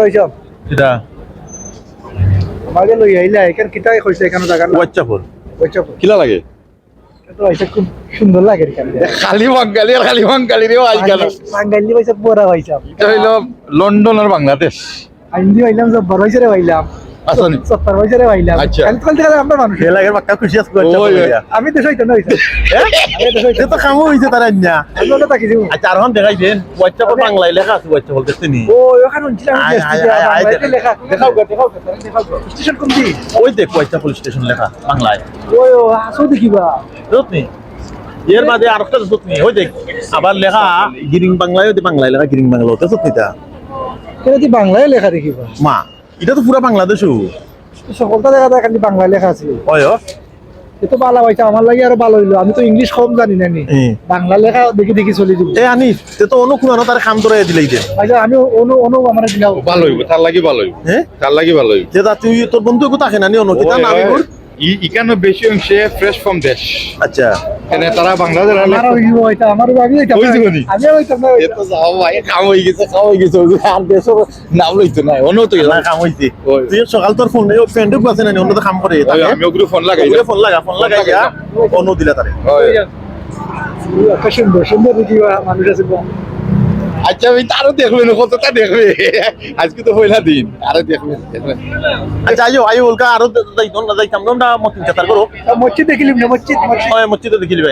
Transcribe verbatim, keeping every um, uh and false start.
কইছাম। কিতা? আমারে লই আইলা, এখান কিতা কইছে, এখানো জাগা না। WhatsApp-র। WhatsApp-র। কিলা লাগে? এ তো ভাইসাব খুব সুন্দর লাগে এখানে। খালি বাঙালি আর খালি বাঙালি রে ভাই, কেন? বাঙালি, বাঙালি ভাইসাব বড় ভাইসাব। এটা হইলো লন্ডন আর বাংলাদেশ। হিন্দি পাইলাম, জব্বার ভাইসারে পাইলাম। আচ্ছা নি। সত্তার ভাইসারে পাইলাম। আচ্ছা। খালি তো খালি আমরা মানুষ। এ লাগে বাক্কা খুশি আছি, WhatsApp-র ওই, ওই। লইয়া। আমি দেশো অইতাম না, অইতাম। হ্যাঁ? আমি দেশো অইতাম এ তো না। কামও অইছে তার আইন্না। আমি ওটা তাকি দিব। আচ্ছা, আর অখন দেখাই দেন, WhatsApp-র আমি বাংলা লেখা আছে, WhatsApp-র দেখতে নি? ও, ওখানে হুনছিলাম, আয়, আয়, আয়, আয়, বাংলায় দেখ। লেখা। দেখাও গো, দেখাও গো, দেখাও গো। স্টেশন কোন দিক? ওই দেখ, WhatsApp পুলিশ স্টেশন লেখা, বাংলায়। ও, ও, আসো দেখি বা। বুঝত নি? এর বাদে আর একটা বুঝত নি? ওই দেখ, আবার লেখা গিরিং বাংলায়, ওই দেখ বাংলায় লেখা গিরিং বাংলা, বুঝত নি তা? এটা কি বাংলায় লেখা দেখি বা? মা, এটা তো পুরা বাংলাদেশও। তো সকলটা দেখা যায় খালি বাংলায় লেখা আছে। ওই, ও। এ তো ভালা ভাইসাব, আমার লাগি আরো ভালা অইলো। আমি তো ইংলিশ কম জানি না নি। হুম। বাংলা লেখা দেখি দেখি চলি দিব। এ আনিস, তে তো অনু কুনানো তার কাম ধরে দিলেই দে। আচ্ছা, আমি অনু, অনু আমার দিলাও। ভালা অইবো, তার লাগি ভালা অইবো। হ্যাঁ? তার লাগি ভালা অইবো। তে তা তুই তোর বন্ধু এগু থাকে না নি অনু, কিতা ওই, নাম ওই। এগুর? ই-, ইকানো বেশি অংশে fresh from দেশ। আচ্ছা। এনে তারা বাংলাদেশ আর আমার ওই, ওই, ওইটা, আমার ওই, আমি ওইটা, ওই জীবনী। আমি ওইটা, আমি এ ওইটা। তো যাও ভাই, কাম হয়ে গেছে, কাম হয়ে গেছে, ওই আর দেশও নাম লইতো না, অন্য তো না, কাম হইছে। ওই। তুই সকাল তোর ফোন, ও friend-ও আছে না নি, অন্য তো কাম করে, ওই তাকে? আমি ওগুলো ফোন লাগাই ওগুলো না। ফোন লাগা, ফোন ফোন লাগাই লাগাই যা, না। অন্য দিলা তারে। ওই। একটা সুন্দর, সুন্দর দেখি মানুষ আছে বা। আচ্ছা, আমি তো আরো দেখবে না, কতটা দেখবে। আজকে তো পয়লা দিন, আরো দেখবে, দেখবে। আচ্ছা, আইও, আইও, উল্কা আরো যাইতাম না, যাইতাম না, আমরা মতিন চাতার করো। মসজিদ দেখিলিম না, মসজিদ, মসজিদ। ওই মসজিদও দেখিলিবে।